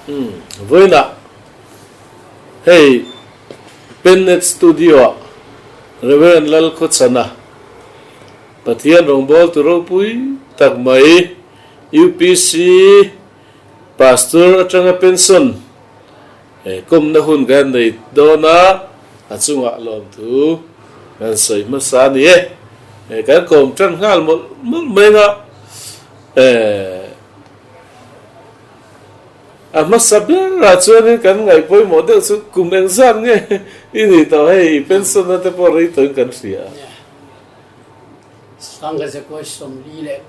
Umm vawiinah hei Pennet Studio-ah Rev. Lalkhawchhana Pathian rawngbawltu ropui tak mai UPC Pastor atanga pension kawmna hun kan nei dawn a, a chungah lawmthu kan sawi hmasa a ni e. Kan kawm tan nghal mawlh mawlh mai anga a hmasa berah chuanin kan ngaih pawimawh deuh chu kum engzat nge i nih tawh hei pension na te pawh rei tawhin kan hria a. Sangha Zakua 45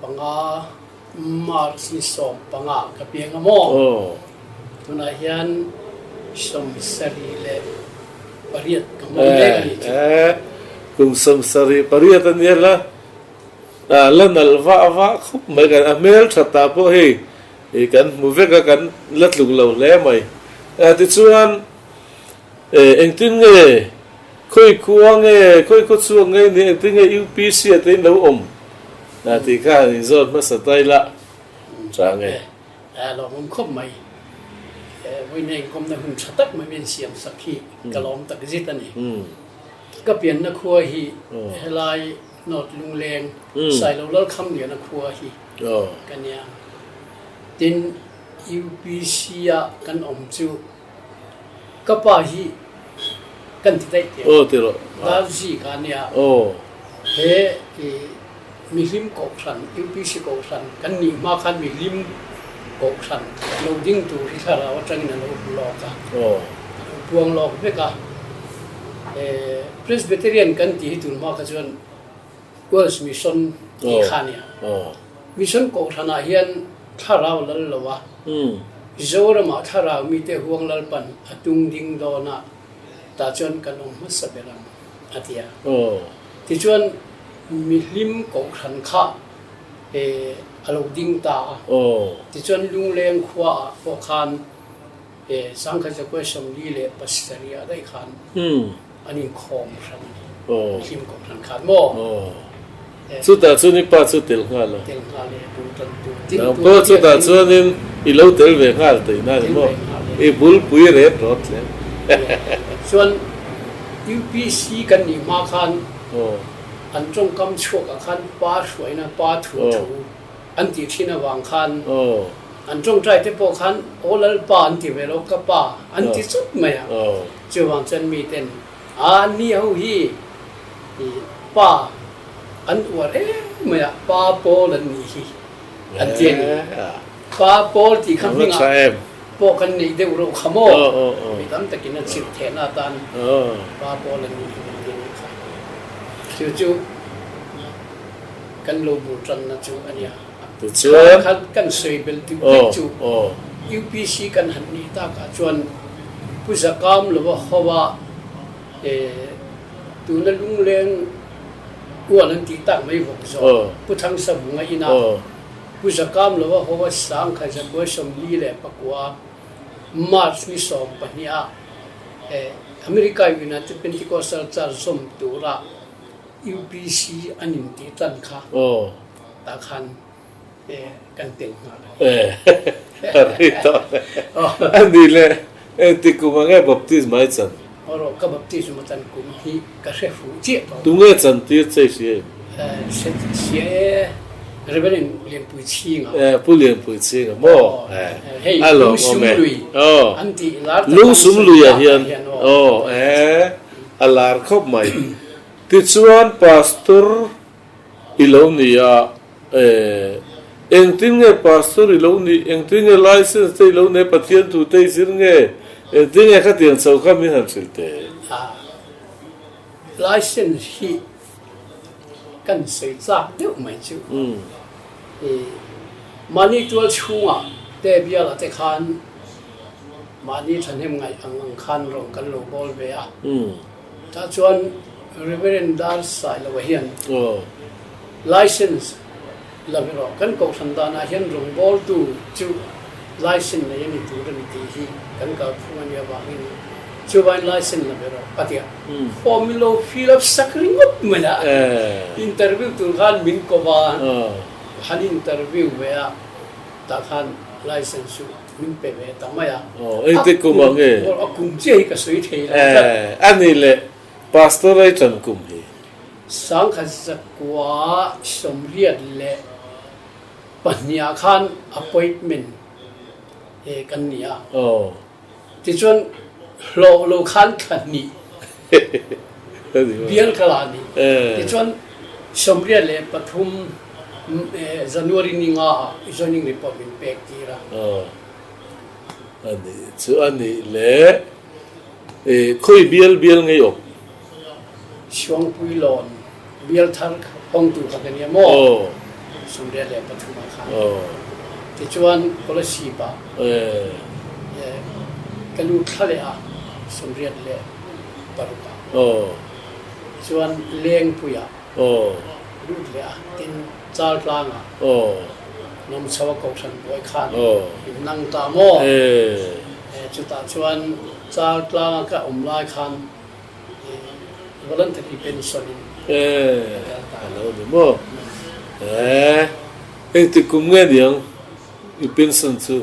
March ni 15 ka piang a maw? Tunah hian 78 ka hmang mek a nih chu. Kum 78 a nia la, la nalh vah vah khawp mai kan a hmel tha ta pawh hei kan hmu vek a kan la tluk lo hle mai. Tichuan engtin nge Khawi khua nge, khawi khaw chhuak nge ni, engtin nge UPC ah te in lo awm? A tih kha han inzawt hmasa ta ila tha nge? A lawmawm khawp mai. Vawiin inkawmna hun tha tak mai min siam sak hi ka lawm tak zet a ni. Ka pianna khua hi helai North Lungleng, Sailo Lalkhamliana khua hi ka nia. Tin, UPC ah kan awm chu Ka pa hi kan ti daih teh. Aw ti rawh. Darzi ka nia. Aw. He i mihlim kohhran, UPC kohhran kan nih hma khan mihlim kohhran lo ding tur hi thlarau atangin a lo hmu lawk a. Aw. A lo puang lawk vek a. E Presbyterian kan tih hi tun hma kha chuan Welsh Mission tih kha a nia. Mission kohhranah hian thlarau lal lo a, Zoramah thlarau mite huang lalpan a tung ding dawn a, tah chuan kan awm hmasa ber ang, a ti a. Tichuan mihlim kohhran kha a lo ding ta a. Tichuan Lungleng khuaah pawh khan 1947 ah daih khan an inkhawm hran a ni. Mihlim kohhran khan maw? Chutah chuan i pa chu tel nghal a. Tel nghal e, bul tan tu. Nang pawh chutah chuanin i lo tel ve nghal tih na ni maw? I bulpui ret rawt hle. Chuan UPC kan nih hma khan an tawngkam chhuakah khan pa hruaina, pa thu thu an tih thin avang khan an tawngtai te pawh khan aw Lalpa an ti ve lo, ka pa an ti chawt mai a. Chuvang chuan miten a ni ho hi pa an uar em mai a, pa pawl an nih hi an ti a ni. Pa pawl tih kha hmingah pawh kan neih deuh reuh kha maw? Mi tam takin an chirh thehna atan pa pawl an nih hi kan ti a nih kha. Chu chu kan lo bul tanna chu a nia. Tichuan. Kha kan sawi belh deuh vek chu UPC kan han nih takah chuan Pu Zakam lova hova tuna lungleng uan an tih tak mai vawk zawk Pu Thangsavunga inah Pu Zakam lova hova 1944 March ni 12 ah America United Pentecostal Church zawm tura UPC an intih tan kha tah khan kan tel nghal a ni. A ri tawh hle. A ni le, engtik kum ang nge baptism ai chan? Aw rawh, ka baptism a chan kum hi ka hre fuh chiah tawh. Tunge chan tir che i hria em? Hre hria e, Reverend Lianpui Chhinga. Pu Lianpui Chhinga maw? Hei, A lawmawm e. Lungsum lui an tih lar tak an sawi tak ah hian aw. A lar khawp mai. Tichuan Pastor i lo ni a, eh, engtin nge Pastor i lo nih, engtin nge license te i lo nei, Pathian thu te i zir nge, engtin nge khatiang chho kha min han hrilh teh? A, license hi kan sawi chak deuh mai chu. Eh, mahni tual chhungah te bialah te khan mahni thahnem ngaih ang ang khan rawn kan lo bawl ve a. Tah chuan Reverend Dar Sailoa hian License la ve rawh. Kan kohhran danah hian rawngbawltu chu license nei a ni tur a ni tih hi kan kalphung a nih avangin chuvain license la ve rawh a ti a. Form i lo fill up sak ringawt mai a. Interview tur khan min ko va, han interview ve a, tah khan. License chu min pe ve ta mai a. Aw, engtik kum ah nge? A kum chiah hi ka sawi thei lo tlat. Eh, a nih leh Pastor ai tan kum hi. 1982 ah khan appointment kan ni a. Aw. Tichuan hlawh lo khan thla hnih bial ka la ni. Tichuan 83 January ni nga ah joining report min pek tir a. Aw. A nih chu a nih leh khawi bial bial ngei awm? Suangpui lawn bial thar hawngtu kha ka nia maw? 83 ah khan. Tichuan Kolasib ah ka nu thla leh a 86 ah. Tichuan Lengpui ah lut leh a, tin Chaltlang ah Nawmchho a Kohhran buai khan in nang ta maw? Chutah chuan Chaltlang a ka awm lai khan Voluntary pension in ka kal ta. A lo ni maw? Eeh, engtik kum nge niang i pension chu?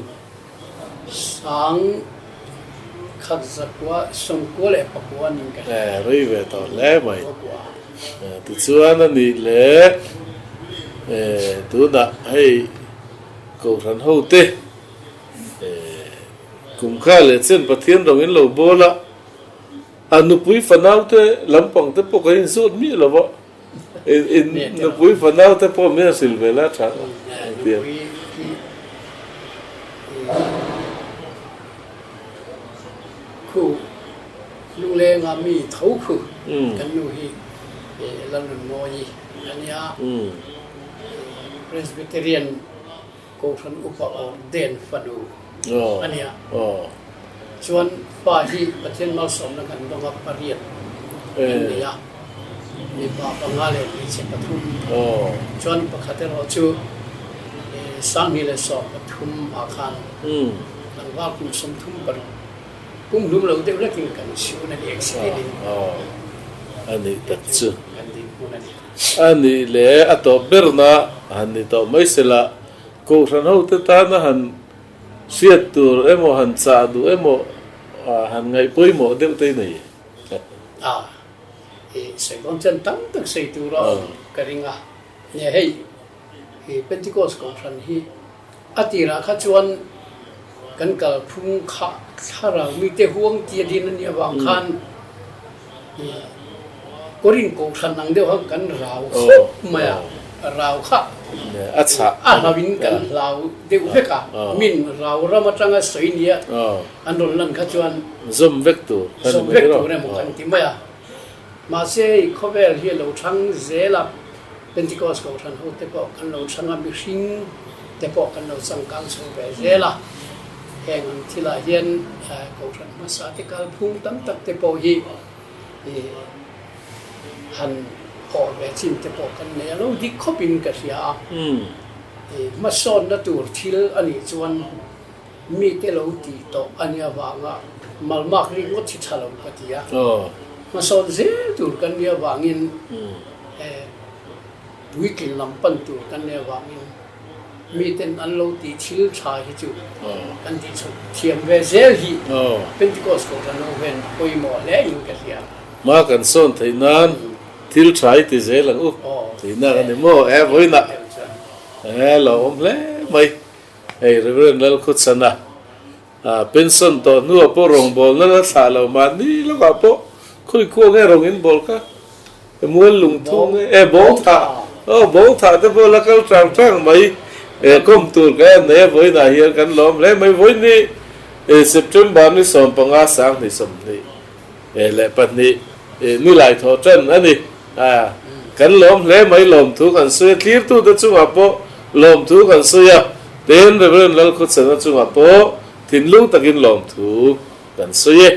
1994 ning ka hria. Eh, rei ve tawh hle mai. Tichuan a nih leh eh tunah hei Kohhran hote eh kum kha leh chen Pathian rawng in lo bawl a, A nupui fanaute lampang te pawh kan inzawt miah lo va, in nupui fanaute pawh min a hrilh ve la tha a ti a. Khu lunglenga mi tho khu kan nu hi Lalnunmawi a nia, Presbyterian Kohhran upa awr den fanu a nia. Chuan pa hi Pathian malsawmna kan dawng a, pariat kan nei a, mipa panga leh hmeichhe pathum. Chuan pakhat erawh chu 2013 ah khan tlangval kum 36 kum hlum lo deuh hlekin kan chhun a ni, accident in. A nih tak chu. Kan dinhmun a ni. A nih leh a tawp berna han ni tawh mai sela, Kohhran hote tana han hriat tur emaw han chah duh emaw han ngaih pawimawh deuh te i nei e. A, i sawi dawn chuan tam tak sawi tur a awm ka ring a. Nia hei, i Pentecost Kohhran hi A tirah kha chuan kan kalphung kha thlarau mite huang tia din a nih avang khan Korin Kohhran ang deuh khan kan rau khawp mai a, rau kha a hlauin kan hlau deuh vek a, min rau ram atanga sawi nia an rawn lan kha chuan zawm vek tur emaw kan ti mai a. Mahse i khawvel hi a lo thang zel a, Pentecost Kohhran ho te pawh kan lo thang a, mihring te pawh kan lo changkang chho ve zel a. Heng ang thilah hian Kohhran hmasa te kalphung tam tak te pawh hi han awh ve chin te pawh kan nei a, lo dik khawpin ka hria a. Hmasawnna tur thil a nih chuan Mite lo tih tawh a nih avanga malmak ringawt hi tha lo ka ti a. Hmasawn zel tur kan nih avangin puitling lam pan tur kan nih avangin miten an lo tih thil tha hi chu kan tih chhuak thiam ve zel hi Pentecost Kohhran ho hian a pawimawh hle in ka hria. Hma kan sawn theih nan thil tha hi ti zel ang u tihna a ni maw? E vawiinah e lo awm hle mai. Hei Rev. Lalkhuchhana pension tawh hnuah pawh rawngbawlna la thlah lo mahni lawkah pawh khawi khuang nge rawng in bawl kha mual lungthu nge e bawng thah aw bawng thah te pawh la kal tang tang mai e kawm tur ka en nei a vawiinah hian kan lawm hle mai vawiin ni September ni 15 2020 leh pahnih nilai thawh tan a ni. Kan lawm hle mai lawmthu kan sawi a, thlirtute chungah pawh lawmthu kan sawi a, tin Rev. Lalkhawchhana chungah pawh thinlung takin lawmthu kan sawi e.